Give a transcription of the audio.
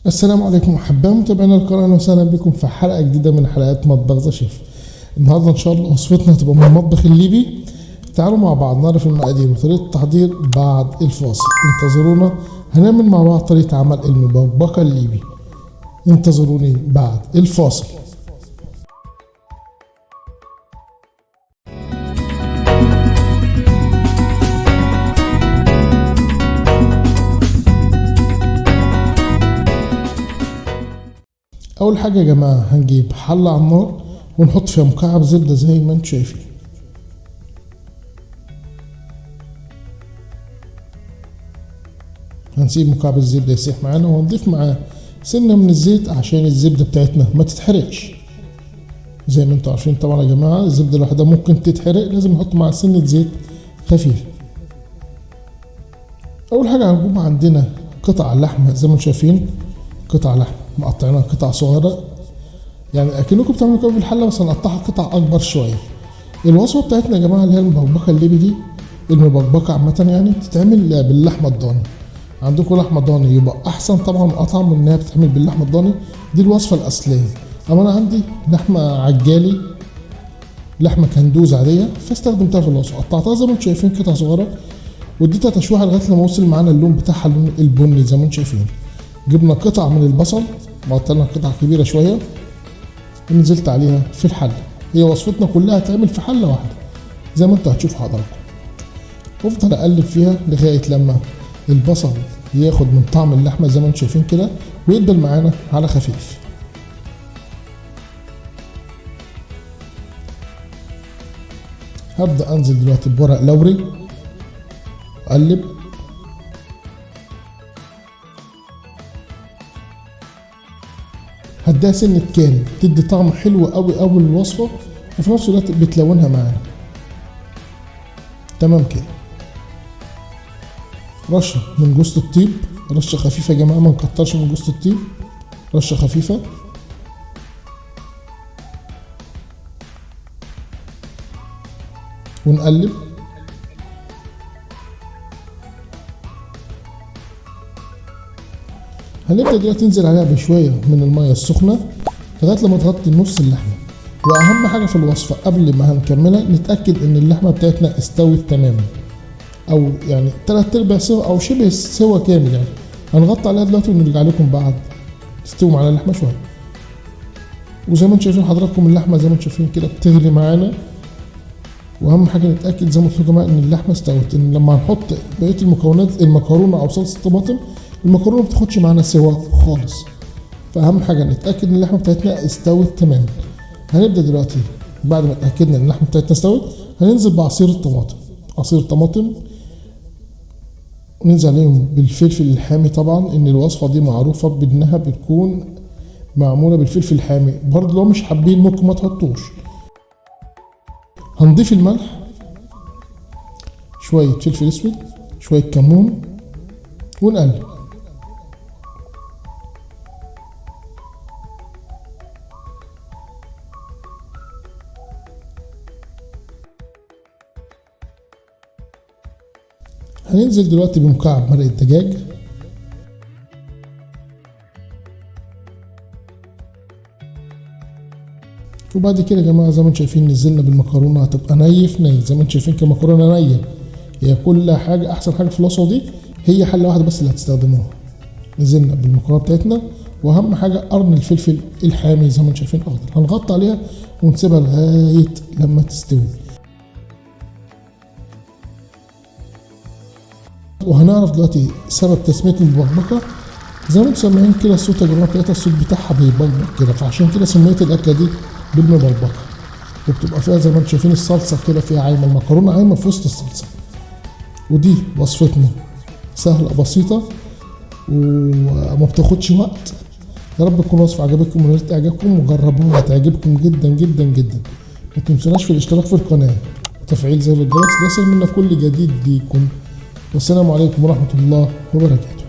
السلام عليكم احبائي متابعينا الكرام، اهلا وسهلا بكم في حلقة جديدة من حلقات مطبخ The Chef. النهارده ان شاء الله وصفتنا هتبقى من المطبخ الليبي. تعالوا مع بعض نعرف المقادير وطريقه التحضير بعد الفاصل. انتظرونا، هنعمل مع بعض طريقه عمل المبكبكه الليبي. انتظروني بعد الفاصل. اول حاجة يا جماعة هنجيب حله على النار ونحط فيها مكعب زبدة زي ما انتم شايفين. هنسيب مكعب الزبدة يسيح معانا وهنضيف معاه سنة من الزيت عشان الزبدة بتاعتنا ما تتحرقش. زي ما انتم عارفين طبعا يا جماعة الزبدة لوحدها ممكن تتحرق، لازم نحط معاها سنة زيت خفيف. اول حاجة هنجيب عندنا قطع لحمه زي ما انتم شايفين، قطع لحمه مقطعينها قطع صغيرة، يعني اكنكم بتعملوا كده بالحله بس هنقطعها قطع اكبر شوية. الوصفة بتاعتنا يا جماعة اللي هي المبكبكه الليبي دي، المبكبكه عامة يعني بتتعمل باللحمه الضاني. عندكم لحمه ضاني يبقى احسن طبعا واطعم من انها بتتعمل باللحمه الضاني، دي الوصفة الاصلية. اما انا عندي لحمه عجالي، لحمه كندوز عادية، فاستخدمتها في الوصفة. قطعتها زي ما انتم شايفين قطع صغيرة واديتها تشويحه لغاية لما وصل معانا اللون بتاعها اللون البني زي ما انتم شايفين. جبنا قطع من البصل، مقطعنا قطع كبيرة شوية ونزلت عليها في الحلة. هي وصفتنا كلها هتعمل في حله واحدة زي ما انتوا هتشوفوا حضراتكم. وافضل اقلب فيها لغاية لما البصل ياخد من طعم اللحمة زي ما انتم شايفين كده ويدبل معانا على خفيف. هبدا انزل دلوقتي بورق لوري، اقلب. هديها سنة كاري تدي طعم حلو قوي قوي للوصفة، وفي نفس الوقت بتلونها معانا. تمام كده. رشة من جوزة الطيب، رشة خفيفة يا جماعة، ما نكترش من جوزة الطيب، رشة خفيفة. ونقلب. هنبدأ دلوقتي ننزل عليها بشوية من المية السخنة لغاية لما تغطي نص اللحمة. وأهم حاجة في الوصفة قبل ما هنكملها نتأكد إن اللحمة بتاعتنا استوت تماما، أو يعني 3/4 سوا أو شبه سوا كامل. يعني هنغطي عليها دلوقتي ونرجع لكم بعد تستوي معانا اللحمة شوية. وزي ما انتم شايفين حضراتكم اللحمة زي ما انتم شايفين كده بتغلي معانا. واهم حاجة نتاكد زي ما قلت لكم ان اللحمة استوت، ان لما هنحط بقية المكونات المكرونه او صلصه الطماطم، المكرونه ما بتاخدش معانا سوا خالص. فاهم حاجة نتاكد ان اللحمة بتاعتنا استوت تماما. هنبدا دلوقتي بعد ما اتاكدنا ان اللحمة بتاعتنا استوت هننزل بعصير الطماطم، عصير الطماطم، وننزل عليهم بالفلفل الحامي. طبعا ان الوصفة دي معروفة بانها بتكون معمولة بالفلفل الحامي، برضه لو مش حابين ممكن ما تحطوش. هنضيف الملح، شوية فلفل اسود، شوية كمون، ونقلب. هننزل دلوقتي بمكعب مرق الدجاج، وبعد كده يا جماعة زي ما انتم شايفين نزلنا بالمكرونه. هتبقى ني في ني زي ما انتم شايفين كمكرونه نيه. هي كل حاجة احسن حاجة في الوصفة دي هي حله واحدة بس اللي هتستخدموها. نزلنا بالمكرونه بتاعتنا، واهم حاجة قرن الفلفل الحامي زي ما انتم شايفين اخضر. هنغطي عليها ونسيبها لغاية لما تستوي. وهنعرف دلوقتي سبب تسميه المبكبكه. زي ما انتم سامعين كده الصوت يا جماعة بتاعتها، الصوت بتاعها بيبقبق كده، فعشان كده سميت الاكلة دي بالمبكبكه. وبتبقى فيها زي ما انتم شايفين الصلصه كده فيها عايمه، المكرونه عايمه في وسط الصلصه. ودي وصفتنا سهلة بسيطة وما بتاخدش وقت. يا رب تكون الوصفة عجبتكم ونالت اعجابكم، وجربوها هتعجبكم جدا جدا جدا. ما تنسوناش في الاشتراك في القناة وتفعيل زر الجرس ليصل منا كل جديد ليكم. والسلام عليكم ورحمة الله وبركاته.